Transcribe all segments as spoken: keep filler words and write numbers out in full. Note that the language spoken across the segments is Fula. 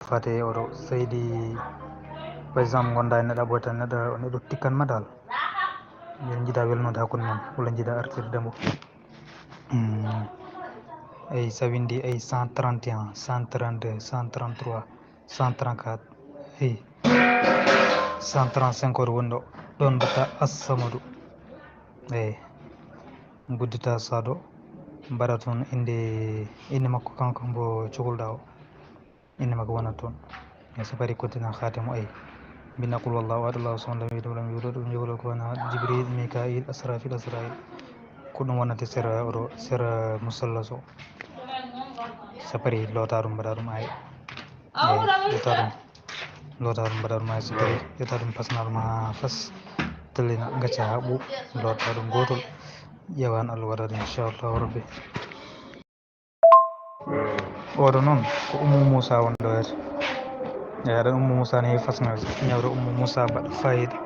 Fate oɗo seydi, par exemple, gonda e neɗɗo ɓoyta neɗɗo, neɗɗo tikkan ma dal. Yen jiida welnude hakkunde mon, walla jiida artirde mo. Hmm. Ay, sa windi ay cent trente et un, cent trente-deux, cent trente-trois, cent trente-quatre, ay, cent trente-cinq oɗo woni ɗo, ɗon mbatta Assamadu. Ay, guddita saɗo, mbaɗa toon innde, innde makko kanko mbo cukalɗa o. Innde makko wonat toon. E so pari continent Khatimu ay. Mbinna qul wallahu ahad, Allahu samad, lam yalid walam yulad, walam yakul lahu kufuwan ahad, Jibril, Mikail, Asrafil, Asrail. Ko ɗum wonata sera oɗo, sera musallas o. So pari loota ɗum, mbaɗa ɗum ay. Ay, loota ɗum. Loota ɗum, mbaɗa ɗum ay. So pari ƴetta ɗum, pasna ɗum haa fas. Tellina, gacca haa ɓuuɓ. Loota ɗum gootol. Ƴeewan Allah waɗa ɗum, inchallahu rabbi. Oɗo noon ko Ummu Muusa woni ɗo hete. Eyi, aɗa Ummu Muusa ne heewi fasŋaaji. Ñawre Ummu Muusa mbaɗa faayiida.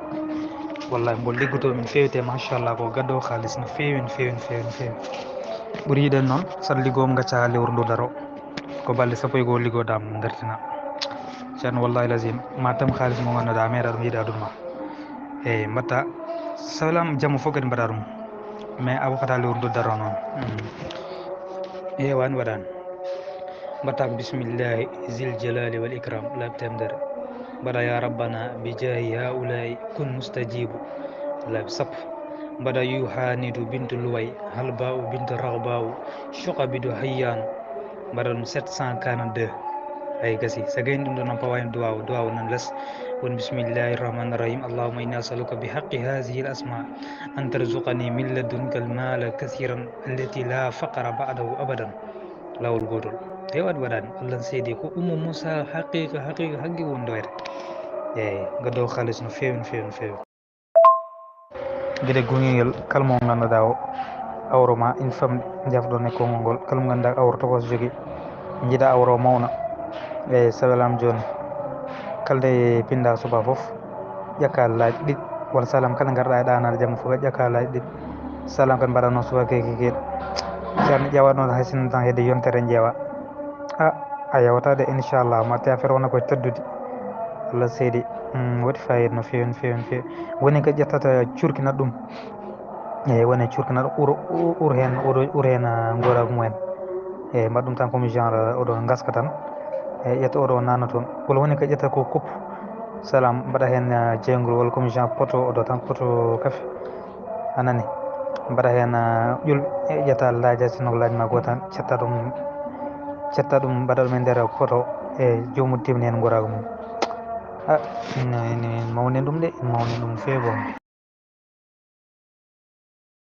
Wallahi, mbo liggoto min feewte, machallah, ko gaddo kaalis no feewi, no feewi, no feewi, no feewi. Ɓuri yiɗen noon, saɗa liggoo mo, ngacca haa lewru ndu daro. Ko balɗe sappo e goo liggoɗaa mo, ngartina. Ceerno, wallahi lazim, ma tam kaalis mo ngannduɗaa a meeɗa ɗum yiɗa aduna ma. Eyi, mbatta salam jamma fof kadi mbaɗa ɗum. Mais a woppata lewru ndu daro noon. Mm. Heewani waɗani. Mbatta ko bismillahi zil jalali wal ikram, laabi temedere. Mbaɗa ya rabbana bi jaahi haulai kun mustajibu, laabi sappo. Mbaɗa yuhanidu bintu luway, halba'u bintu raghba'u, shuqabidu hayyanu. Mbaɗa ɗum sept cent quarante-deux. Ay, gasi. So gayni ɗum ɗo noon, pawa heen duwaaw, duwaaw nan les. Won bismillahi rahmani rahim. Allahumma inni as'aluka bi haqqi hazihi al asma an tarzuqani min ladunka al mala kathiran allati la faqra ba'dahu abadan. Laawol gootol. Heewani waɗani. Allah seedi ko Ummu Muusa haqiqa, haqiqa, haqqi woni ɗo hete. Eyi, gaddo kaalis no feewi, no feewi, no feewi. Gede gungel, kala mo ngannduɗaa o awro ma, une femme jafɗo ne konngol ngol, kala mo ngannduɗaa awro tokos jogi, jiida awro mawna. E salam jooni, kala nde pinda suba fof, ƴakka laaji ɗiɗi, walla salam kala ngarɗa e ɗaanal jamma fof, ƴakka laaji ɗiɗi. Salam kan mbaɗa noon suba keeki keeɗi. Ceerno ƴeewa noon hay sinno tan hedde yontere njeewa. A, a yawta de, inchallah, mbatte affaire wona ko teddude. Allah seedi, mm, waɗi fayida no feewi, no feewi, no feewi. Woni ko ƴettata curkina ɗum. Eyi, woni curkina ɗum, uro, uro heen, uro, uro heen, ah, ngoraagu mumen. Eyi, mbaɗa ɗum tan comme genre, oɗo ngaska tan. Eyi, ƴetta oɗo nanna toon. Walla woni ko ƴetta ko kup. Salam, mbaɗa heen, ah, jeygol, walla comme genre poto, oɗo tan poto kafe. A nani? Mbaɗa heen, ah, ƴulɓe, e ƴetta laaja, sinno ko laaji ma gooto tan, cetta ɗum, cetta ɗum, mbaɗa ɗum e nder poto, e joomum timni heen ngoraagu mum. Ah, ene, ene mawni ɗum de, ene mawni ɗum feewi boom.